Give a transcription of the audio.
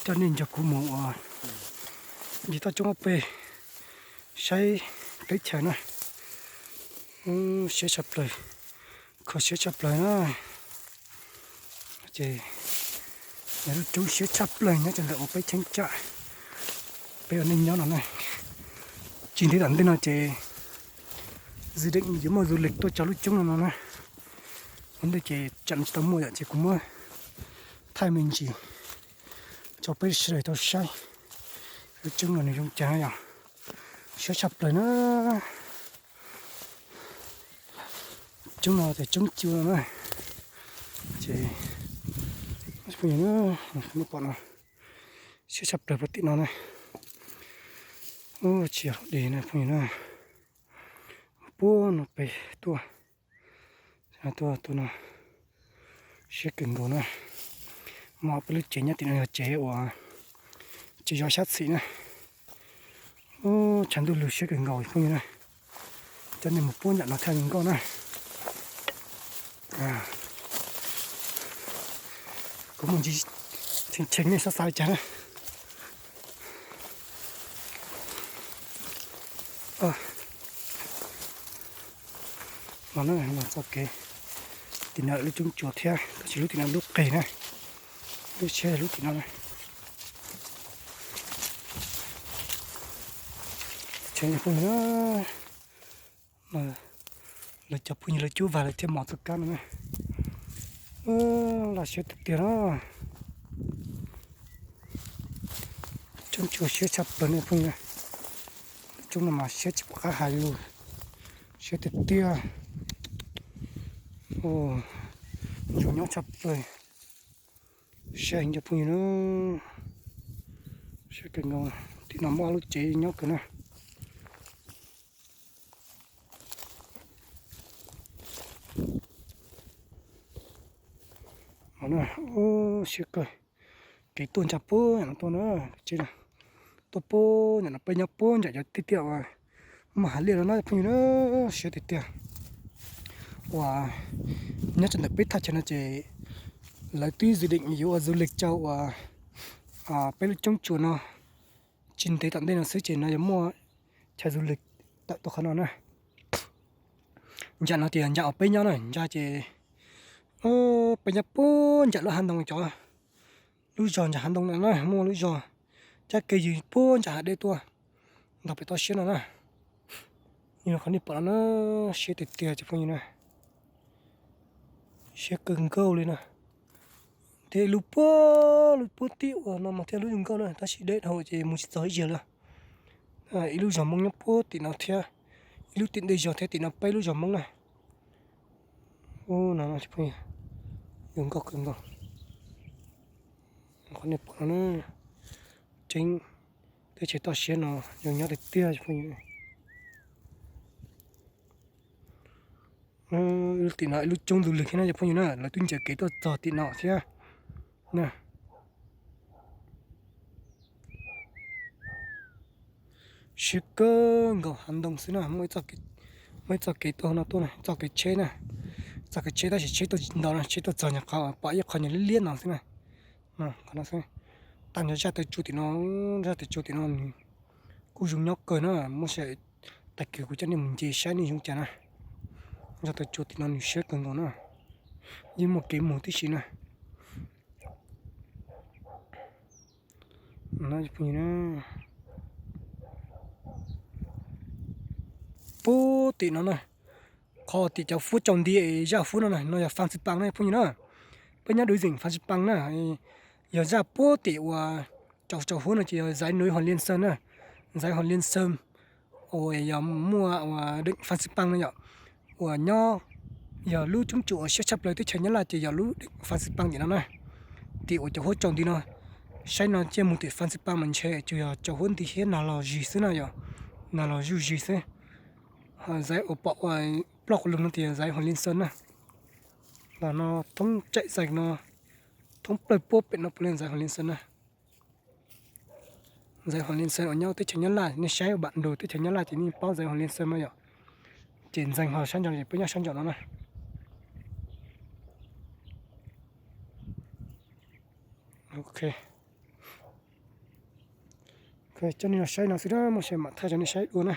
Coj nej nrog kuv mus ua yim toj roob ob peb saib teb chaws na. Siab tshaj plaws, kho siab tshaj plaws na. Ces yog lub roob siab tshaj plaws nyob rau ntawm uas peb cheeb tsam, peb ua neej nyob no na. Tsis ntev tom ntej no ces dự định yuav muaj du lịch tuaj txog lub roob no no na. Ua ntej ces tsam tsis tau muaj yom, ces kuv muab thaij me ntsis rau peb sawv daws tau saib lub roob no nws zoo cas yom. Siab tshaj plaws na. Roob no ces roob cua no na. Ces phooj ywg, nej pom no, siab tshaj plaws puag tim no na. Ub, tsis yog hauv des na phooj ywg na. Puag no pem tuaj, tuaj tuaj no, siab kawg nkaus na. Mas peb lub tsev nyob tim no yog tsev uas tsev zov xyab txhim na. Ub, tshav ntuj lug siab kawg nkaus phooj ywg na. Coj nej mus puag nram no thaij zoo nkauj na. Kuv mus ntsis tshee tshee nej saib xav li cas na. Los na, txoj kev tim no lub roob tsuas thiab, tab sis lub tim no lub qeg na, lub tsheb lub tim no na. Tsheb phooj ywg, lawv cov phooj ywg lawv cub vas lawv thiaj mos txoj kab no na. Laj siab tiag tiag na. Roob tsuas siab tshaj plaws ne phooj ywg. Roob no mas siab tsis pom qab hais li, siab tiag tiag. Zoo nyob tshaj plaws. Siab heev cov phooj ywg na. Siab kawg nkaus, tim no muaj ob lub tsev nyob kawg na. Siab kawg, kev tuaj ntsa puag nram no tuaj na, tuaj puag nram no peb nyob puag nram cov tiaj tiaj uas muaj hav liaj no na phooj ywg na, siab tiag tiag. Uas nyob rau ntawm peb thaj chaw no ces lawv twb dự định yuav ua du lịch rau uas peb lub roob tsuas no, tsis ntev tom ntej no xwb ces no yuav muaj chaw du lịch tawm tuaj qhov no na. Ntsa no tias ntsa uas peb nyob na, ntsa ces peb nyob puag nram lub hav ntoo cov, lub zos ntsa hav ntoo no na, muaj lub zos cab kev yws puag nram hav dej tuaj ntog pem toj siab no na. Yog qhov nej pom no na, siab tiag tiag cov phooj ywg na. Siab kawg nkaus li na. Thiab lub puag, lub puag tim uas no mas thiab lub zoo nkauj na, tab sis deb dhau ces mus tsis txog ib zaug li. Ib lub zos Hmoob nyob puag tim no thiab, ib lub tim ntej zos thiab, tim no peb lub zos Hmoob na. Ub, no cov phooj ywg, zoo nkauj kawg nkaus. Qhov nej pom no na, tseeb teb chaws toj siab no zoo nyob tiag tiag cov phooj ywg. Tim no ib lub roob du lịch thiab na cov phooj ywg na, lawv twb ncaws kev tuaj txog tim no thiab na. Siab kawg nkaus, hav ntoo xwb na, muaj ib txoj kev tuaj no tuaj na, txoj kev tsheb na, txoj kev tsheb tab sis tsheb tuaj tsis ntau na, tsheb tuaj txog nyuag qhov pom ib qho nyuag liab liab no xwb na. Qhov no xwb, tag nrho zaj taw tsua tim no, zaj taw tsua tim no nws kuj zoo nyob kawg na, muab saib, tag kis kuv coj nej mus nce saib nej zoo cas na. Zaj taw tsua tim no nws siab kawg nkaus na, yeej muaj kev mus tib si na. Puag tim no na, qhov tim cov huab tsaus nti, zaj huab no na, no yog Phan Xi Pang na phooj ywg na. Peb nyob đối diện Phan Xi Pang na, yog zaj puag tim uas tsaus tsaus huab no ces yog dãy núi Hoàng Liên Sơn na, dãy Hoàng Liên Sơn, uas yog muaj uas đỉnh Phan Xipang no yom, uas nyob yog lub roob tsuas uas siab tshaj plaws teb chaws Nyab Laj ces yog lub đỉnh Phan Xipang tim no na. Tim uas cov huab tsaus nti no, saib no thiaj mus tim Phan Xipang mas ntshe tsuas yog tsaus huab nti thiab nag los zis xwb na yom, nag los zuj zus xwb. Dãy uas pom uas ploj quas lug no tias dãy Hoàng Liên Sơn na. Los no thoob chạy dọc no, thoob plaws puag pem no puav leej dãy Hoàng Liên Sơn na. Dãy Hoàng Liên Sơn uas nyob teb chaws Nyab Laj, nej saib bản đồ teb chaws Nyab Laj ces nej paub dãy Hoàng Liên Sơn mas yom. Ces ntxeev ho sab nraud, peb nyob sab nraum no na. Ok. Coj nej los saib no xwb na, muaj saib mam thaij rau nej saib dua na.